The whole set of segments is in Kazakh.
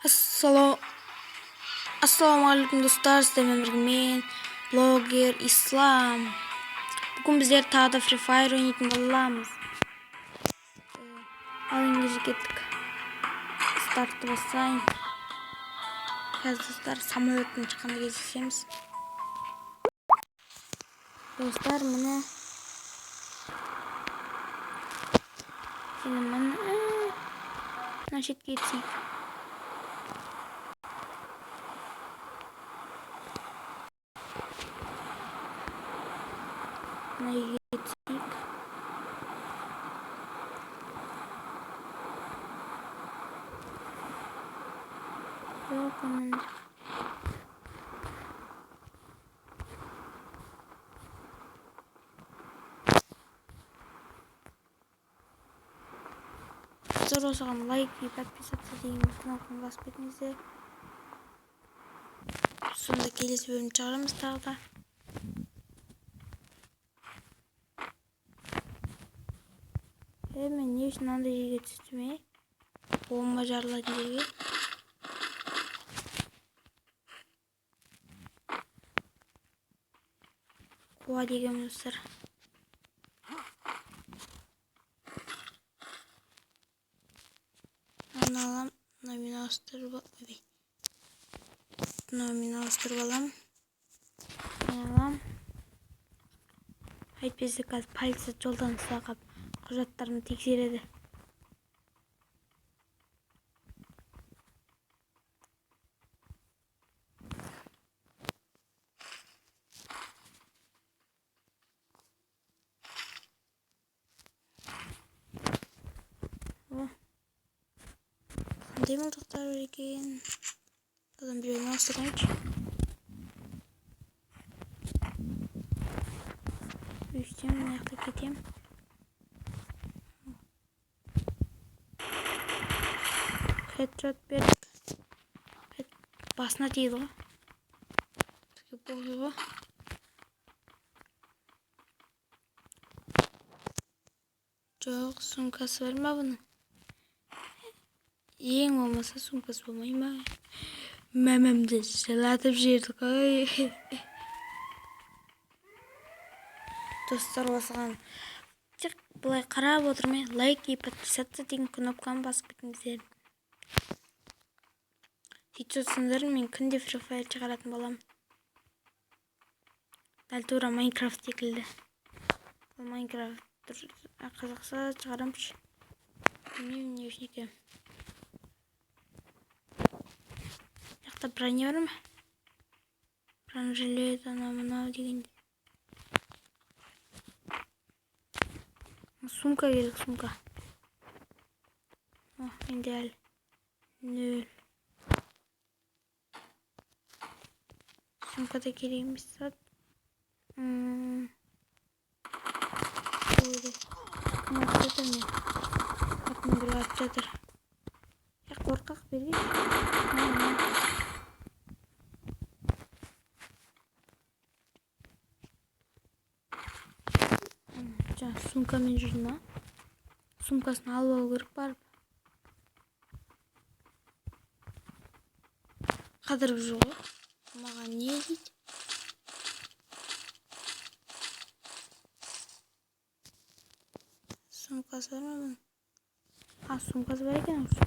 Ассалаумағалейкум, достар! Сіздермен бірге мен, блогер Ислам. Бүгін біздер тағы да Free Fire ойнайтын боламыз. Ал ендеше кеттік. Стартты басайын. Қазір, достар, самолеттен шыққанда кездесеміз. Достар, міне. Енді міне мына шетке түсейік. Мына үйге түсейік. Жоқ, оның достар, осыған лайк и подписаться деген кнопканы басып кетіңіздер. Сонда келесі бөлім шығарамыз тағы да. Е, мен не үшін мынандай жерге түстім, е? Бомба жарылатын жерге. Қуа дегенмін, достар. Мынаны алам, мына мен ауыстырып, ойбай. Мынаны мен ауыстырып алам. Мынаны алам. Әйтпесе қазір полиция жолдан ұстап құжаттарымды тексереді. О, қандай мылтықтар бар екен? Одан біреуін ауыстырайыншы. Өйстем, мына жақта кетем. Хедшот бердік. Басына тиді ғой. Бізге болды ғой. Жоқ, сумкасы бар ма бұның? Ең болмаса сумкасы болмай ма? Мәмемді жылатып жіберді ғой. Достар, осыған тек былай қарап отырмай, лайк и подписаться деген кнопканы басып кетіңіздер. Сөйтіп отырсаңдар, мен күнде Free Fire шығаратын боламын. Дәл тура Майнкрафт секілді. Ол Майнкрафт қазақша шығарамыншы. Білмеймін, не үшін екенін. Мына жақта броня бар ма? Бронежилет, анау мынау дегенде. Сумка керек, сумка. О, менде әлі нөл. Сумка да керек емес зат. Ой, кім атып жатыр мен? Артымнан біреу атып жатыр. Е, қорқақ, бергеш. На, на. Жаңа сумкамен жүр ма? Сумкасын алып алу керек барып. Қыдырып жүр ғой. Маған не дейді? Сумкасы бар ма бұның? А, сумкасы бар екен уже.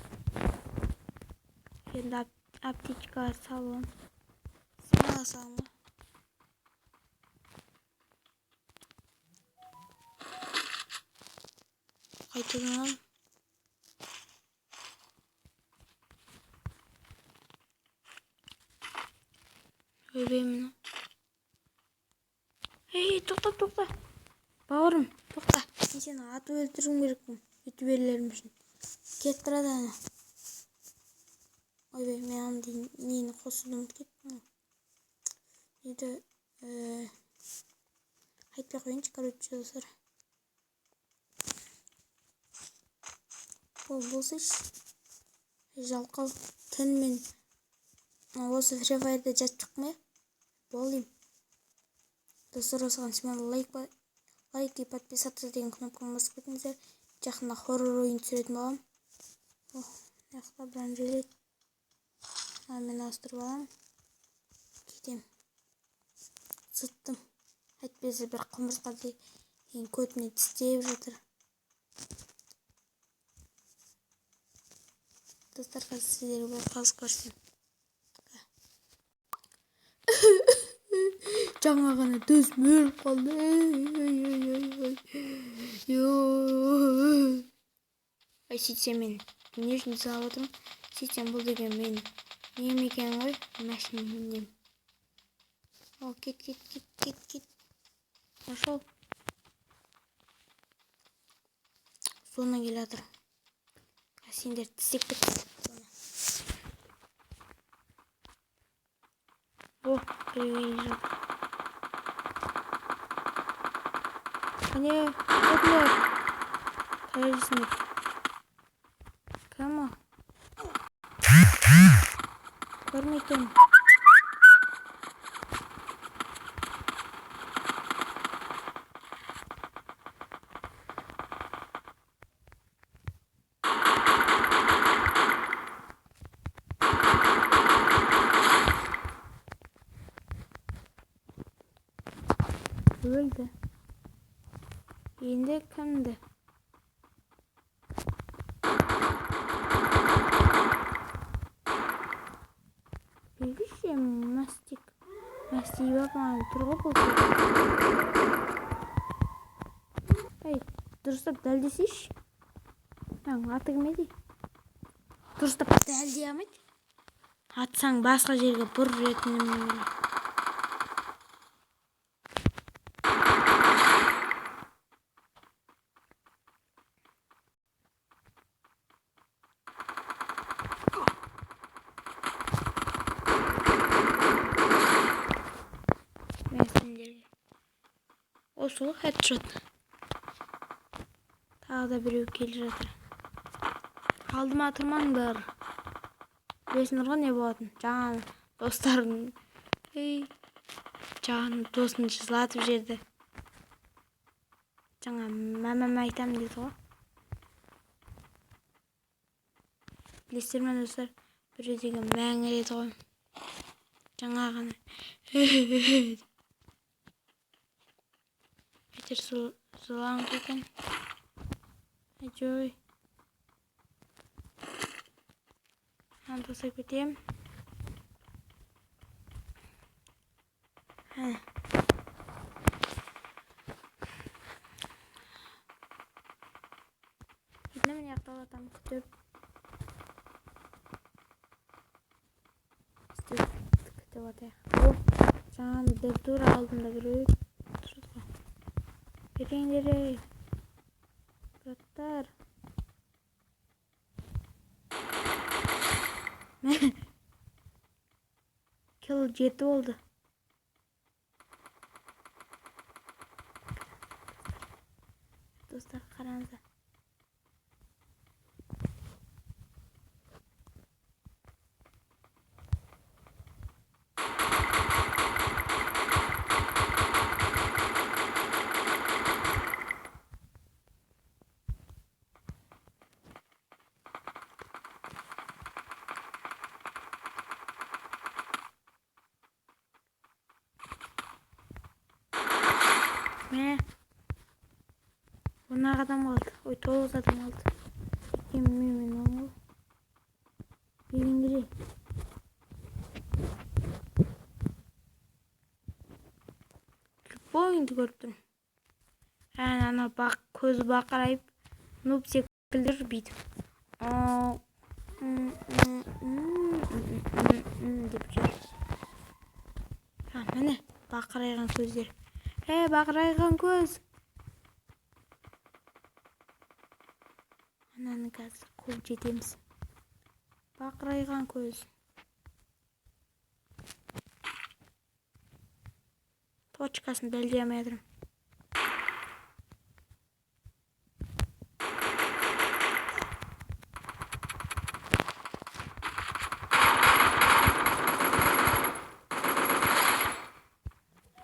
Енді аптечкаға салып аламын. Смело саламын ғой. Қайтадан аламын. Ойбай, мына. Ей, тоқта, тоқта. Бауырым, тоқта. Мен сені атып өлтіруім керекпін. Ютуберлерім үшін. Кетіп тұрады ана. Ойбай, мен андай нені қосуды ұмытып кеттім ғой. Неді, айтпай ақ қояйыншы, короче, достар. Ол болсайшы. Жалқау түнімен осы Free Fire'да жатып шықмай бол деймін. Достар, осыған смело лайк и подписаться деген кнопканы басып кетіңіздер. Жақында хоррор ойын түсіретін боламын. О, мына жақта бронежилет. Мен ауыстырып аламын. Кетем. Зыттым. Әйтпесе бір құмырсқа деген көтіне тістеп жатыр. Достар, қазір сіздерге бір қызық көрсетемін. Жаңа ғана төсім өліп қалды. Ай, сөйтсем мен не үшін салып отырмын? Сөйтсем бұл деген мен нем екен ғой? Машина нем. О, кет, кет, кет, кет, кет. Пошел. Зона келе жатыр. Сендер тістеп кетті. О, біреу келе жатыр. Қане, өтіңдер. Таяқ жейсіңдер. Кім ол? Көрмей тұрмын. Өлді. Енді кімді? Белгіше мастик. Мастиып алып маған тұр ғой бұл. Ей, дұрыстап дәлдесейші. Мынаның аты кім еді? Дұрыстап дәлдей алмайды. Атсаң басқа жерге бұрып жүретін немене. Мен сендерге. Осы ғой хедшот. Тағы да біреу келе жатыр. Алдыма тұрмаңдар. Білесіңдер ғой не болатынын. Жаңа достарың, ей, жаңа досын жылатып жіберді. Жаңа мамама айтамын деді ғой. Білесіздер ме, достар, біреу деген мәңіреді ғой. Жаңа ғана. Әйтеуір жылаңқы екен. Әйтеуір. Мынаны тастап кетемін. Әне. Енді міне ақталатамын күтіп. Күтіп атайық. О, жаңа тура алдымда біреу тұрды ғой. Беріңдер ей. Браттар. Килл 7 болды. Достар, қараңыздар. Мә. 10 адам қалды. Ой, 9 адам қалды. Екеуі мен он ғой. Беріңдер ей. Любойыңды көріп тұрмын. Әне, ана бақ, көзі бақырайып, нуб секілді жүр бүйтіп. Деп жүр. А, міне, бақырайған көздер. Е, бақырайған көз. Ананы қазір қуып жетеміз. Бақырайған көз. Точкасын дәлдей алмай жатырмын.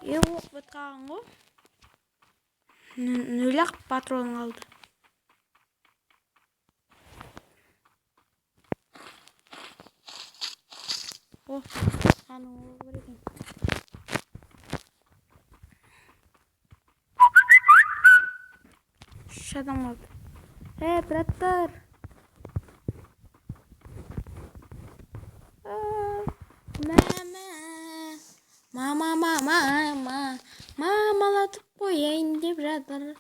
Е, оқ бітіп қалған ғой. Нөл-ақ патрон қалды. О, аның оғы бар екен. Үш адам қалды. Е, браттар. Мама. Мама, мама, мама. Мамалатып қояйын деп жатыр.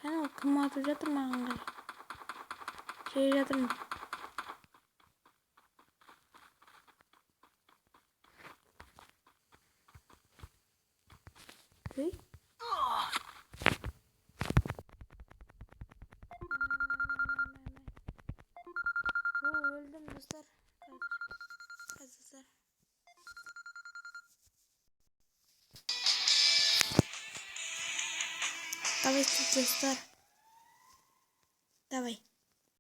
Кәне, кім атып жатыр маған қарай? Келе жатырмын. Ей. О, өлдім, достар. Қазір. Қазір, достар. Давайте, достар. Давай.